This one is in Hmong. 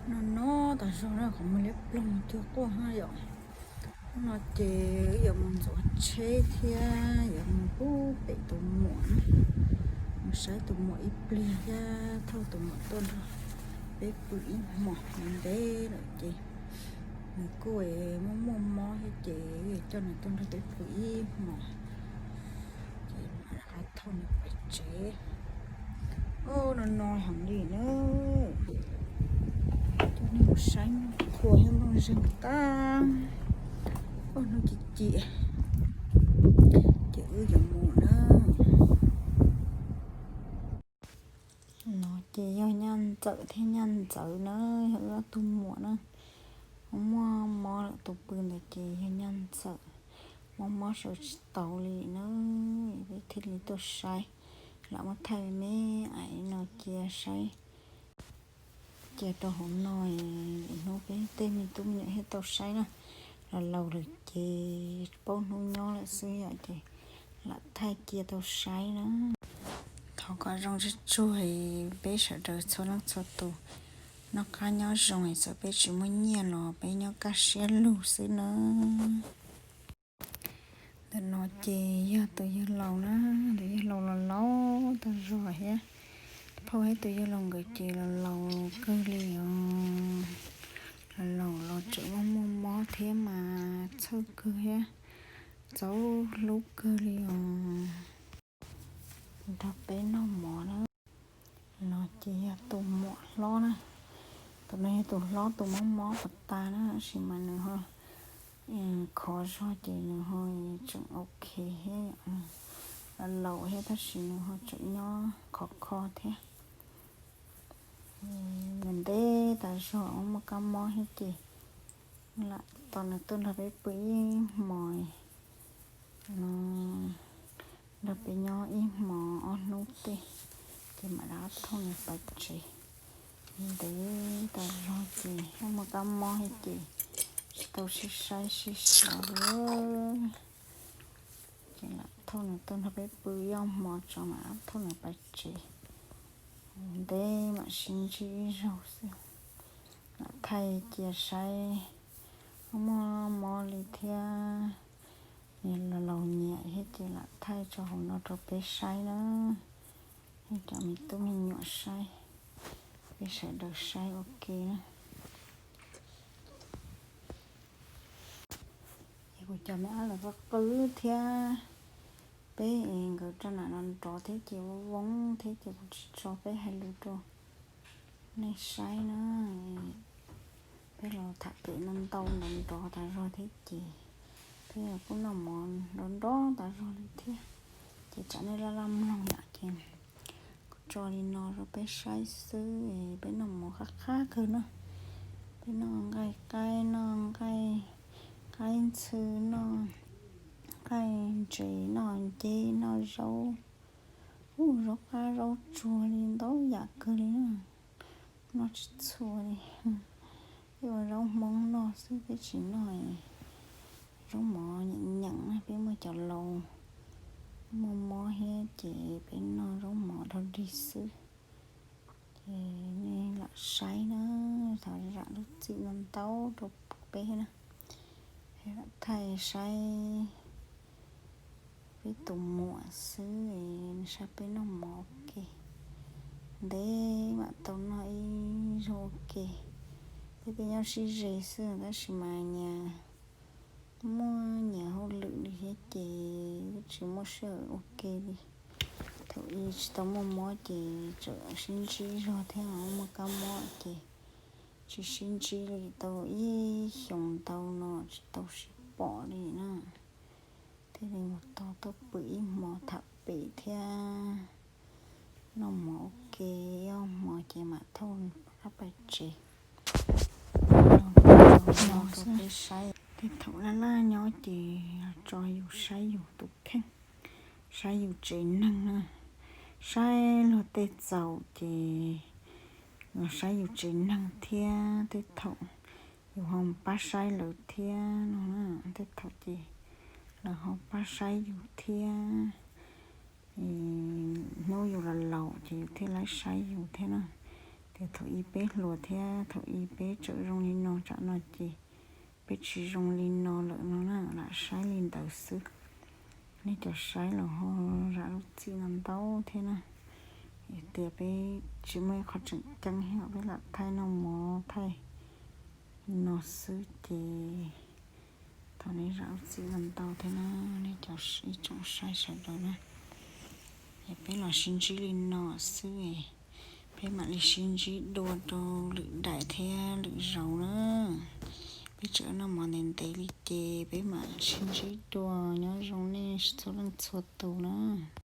No no tas zog na, qhov muag liab ploog cuag quaj ha yom. Hnub no ces wb yuav mus ntxuav tsheb thiab yuav mus pub pem tus muam na, mus saib tus muam ib pliag thiab thauj tus muam tuaj nrog peb pw ib hmos. Ntev lawm ces nws kuj muaj muaj mob thiab ces wb yuav coj nws tuaj nrog peb pw ib hmos, ces mam rov qab thauj nws pais tsev. Ub, no no heev li na. Coj nej mus saib nplooj qhuav thiab nplooj zeeg tag, ub, hnub ci ci ces wb yuav mus na. No ces yog Nyaj Ntxawm thiab Nyaj Ntxawm na, yog wb ob tug muam na. Muaj mob lawm tus pw ntawd ces yog Nyaj Ntxawm, mob mob sawv tsis tau li na, peb thiaj li tuaj saib. Lam muab thaij me me ais no cia saib, cia rau hauv no, hnub peb tej me tub me nyuam thiaj tau saib na. Los laus lawm ces paub hnub nyob lawm xwb yom, ces lam thaij cia tau saib na. Thov kom zoo tsuag tsuag peb sawv daws txhua leej txhua tus noj qab nyob zoo, txawm peb tsis muaj nyiaj los peb nyob kaj siab lug xwb na. Ntawm no ces yog tus yawg laus na, tus yawg laus los laus tag zog thiab. Phauj thiab tus yawg laus nkawd ces los laus kawg li os. Los laus los tseem muaj muaj mob thiab mas txhawj kawg thiab, txaus hlub kawg li os. Nrog peb noj mov na. No ces yog tus muam hlob na, tus no yog tus hlob tus mob mob puas tas na, tab sis mas nws ho khov zog ces nws ho tseem ok thiab. Los laus thiab tab sis nws ho tseem nyob khov kho thiab. Ntev ntev tas zog muaj kab mob thiab ces lam tos nws tuaj nrog peb pw ib hmos no, nrog peb nyob ib hmos ob hnub tej, ces mam rov thauj nws pais tsev. Ntev tas zog ces muaj kab mob thiab ces tsis tau sib saib sib xyuas li. Ces lam thauj nws tuaj nrog peb pw ib ob hmos tso mam thauj nws pais tsev. Ntev mam sib ntsib ib zaug xwb. Lam thaij cia saib, muaj mob li thiab, los laus nyiam thiab ces lam thaij tso hauv no rau peb saib na. Cov me tub me nyuam saib, peb sawv daws saib ua ke na. Es kuv cov me ab los qw qw thiab, peb es nkawd rau nam no nrov thiab ces ua voob thiab ces kuv tsis tso peb hais lus rau nej saib na. Peb los tham pem no ntau nrov nrov tas zog thiab ces peb kuj noj mov nrov nrov tas zog li thiab, ces tsam nej laj laj mloog yom ces kuv tso li no rau peb saib xwb. Peb noj mov qab qab kawg na, peb noj nqaij qaib, noj nqaij qaib ntxhw, noj nqaij ntses, noj nceb, noj zaub, ub, zaub qab zaub tsuag li ntau yam kawg li na. Noj tsis txhua li. Peb ua zaub Hmoob noj xwb, peb tsis noj zaub mov nyeem nyeem na, peb muaj cov laus muaj mob thiab ces peb noj zaub mov dog dig xwb. Ces nej lam saib na, thov zam lub txim no ntau rau peb na. Lam thaij saib peb tus muam xwb, saib peb noj mov ua ke. Ntev mam tau noj ib zaug ua ke. Peb tej nyob sib ze xwb tab sis mas nyias muaj nyias hauj lwm li thiab ces tsis muaj sij hawm ua ke li. Thaum ub tsis tau muaj mob ces tseem sib ntsib zog thiab, muaj kab mob ces tsis sib ntsib li tau ib xyoos ntau no tsis tau sib pom li na. Thiaj li mus tos tuaj pw ib hmos tham pem thiab noj mov ua ke ib ob hmos ces mam thauj rov qab pais tsev. Tej thaum laj laj nyob ces tso yus saib yus tus kheej, saib yus tsev neeg na. Saib luag tej txaus ces los saib yus tsev neeg thiab, tej thaum yus ho pab saib lawv thiab no. Tej thaum ces lawv ho pab saib yus thiab, hnub yus los laus ces yus thiaj li saib yus thiab na. Thaum ub peb hluas thiab thaum ub peb tseem zoo li no, tsam no ces peb tsis zoo li no lawm no na, lam saib li ntawd xwb. Nej cov saib los ho zam lub txim no ntau thiab na. Tias peb tsis muaj ib qho tseem ceeb thiab peb lam thaij noj mov thaij li no xwb ces thov nej zam lub txim no ntau thiab na, nej cov ib tsoom saib sawv daws na. Es peb los sib ntsib li no xwb, peb mam li sib ntsib dua rau lwm daim thiab lwm zaus na. Peb tseem noj mov ntev ntev li ces peb mam sib ntsib dua, nyob zoo nej txhua leej txhua tus na.